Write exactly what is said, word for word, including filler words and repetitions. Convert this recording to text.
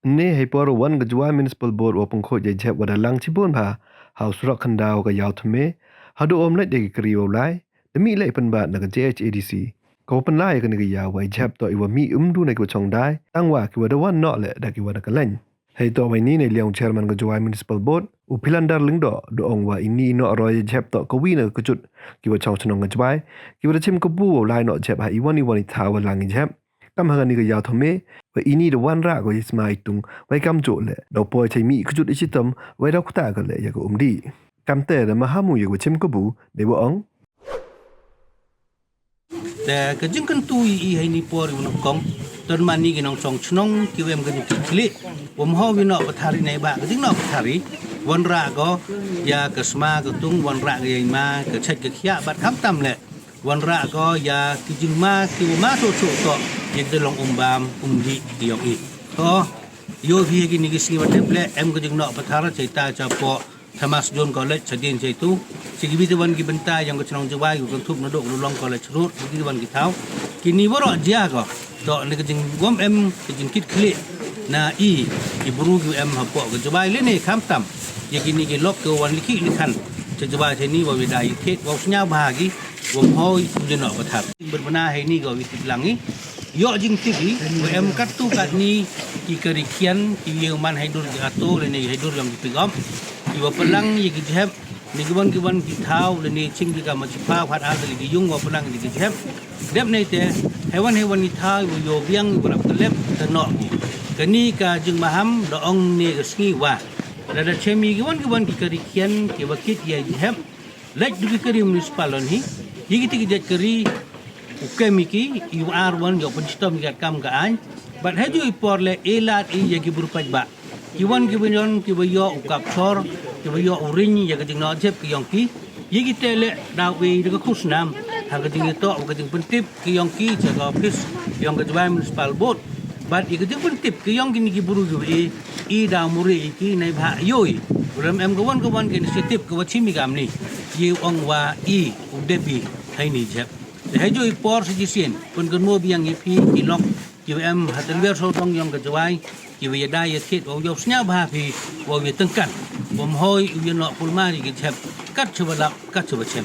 Ynne hei por wan ka Jowai Municipal Board wa pynkhooid ya i jhep wa da lang chibun bha ha u surok khyndaw ka Yaw Thymme, hadooh wym lait ya ki kari wow lai, da mih leh i pynbad na ka J H A D C, ka wa pynlai ya kani ka yaw wa i jhep toh i wa mih ym du na ki wa chong dai, tang wa ki wa da wan noh leh da ki wa na ka lain. Hei toh wa ini, neiliang u Chairman ka Jowai Municipal Board, u Philander Lyngdoh, da ong wa ini i noh roi ya i jhep toh ka wi na ka kjut ki wa chong chnong ka Jowai ki wa da chim kabu wow lai noh jhep ha iwon iwon i thaw wa lang i jhep. Kam ha kani ka Yaw Thymme, wa ini da wanrah ko ya i sma i tung, wa i kamjooh leh da u poi chei mih i kjut i chitom, wa i da u ktah ko leh ya ka umdih. Kamte da maham u ya ka wa chim kabu, dei wa ong. Te ka jingkyntu i i heini por i wa nyngkong, toh man ini ki nongchong chnong ki wa em ka jingkitkhlieh, wa ym hoi u ya noh pathar i, neibhah ka jingnoh pathar i wanrah ko ya ka sma ka tung, wanrah ko ya i ma ka chait ka khiah, bad khamtam leh wanrah ko ya ki jingma ki wa ma toh toh toh ya ki da long um bam um dih ki yong i. Toh, yoh phi ya kini ki sngi wa dep leh em ka jingnoh pathar chei ta chapoh Thomas Jones College, chadien cheitu, chi ki wi te wan ki bynta yong ka chnong Jowai, ki wa kynthup nadooh ka Lulong College Road, ki wan ki thaw. Kini waroh jia ko toh na ka jingwym em ka jingkitkhlieh na i ki bru ki wa em hapoh ka Jowai lane khamtam ya kini ki lok ki wa wan likhih likhan cha Jowai heini, wa wi da i thied wow sñiaw bha ki, wa ym hoi u ya noh pathar. Bad bna heini ko wi tip lang i, yoh jingtip i wa em kattu katni ki kari khian ki wa man hei dur ki ato lane hei dur yong ki pickup, ki wa pynlang ya ki jhep na ki wan ki wan ki thaw lane ching ki kam chiphaw hat ar ki yung, wa pynlang ya ki jhep. Dep neite, hei wan hei wan i thaw i wa yoh biang, i wa rap ka lep, da noh ki. Kani ka jingmaham da ong ne ka sngi wa da da chem i ki wan ki wan ki kari khian ki wa kit ya i jhep. Lait du ki kari municipal lon hi, ya ki te ki jait kari u kem i ki, i wa ar wan yoh pynchitom i katkam ka aiñ. Bad heijooh i por leh e lad i ya ki bru paidbah, ki wan ki wa yoh, ki wa yoh u kapchor, ki wa yoh u riñ ya ka jingnoh jhep ki yong ki. Ya ki te leh daw e da ka khusnam ha ka jingyatoh wa ka jingpyntip ki yong ki cha ka office yong ka Jowai Municipal Board. Bad ya ka jingpyntip ki yong kini ki bru ki wa e, i daw mure i ki, neibhah yoh i wa da em ka wan ka wan ka initiative ka wa chim i kamni, ya ong wa i u dep i heini jhep. Te heijooh i por sa chisien pynkynmaw biang ya phi ki lok ki wa em ha tylwiar sawdong yong ka Jowai, ki wa ya da ya thied, wow yoh sñiaw bha phi, wow ya tyngkan, wa ym hoi u ya noh kulmar ya ki jhep kat cha wa lap kat cha wa chem.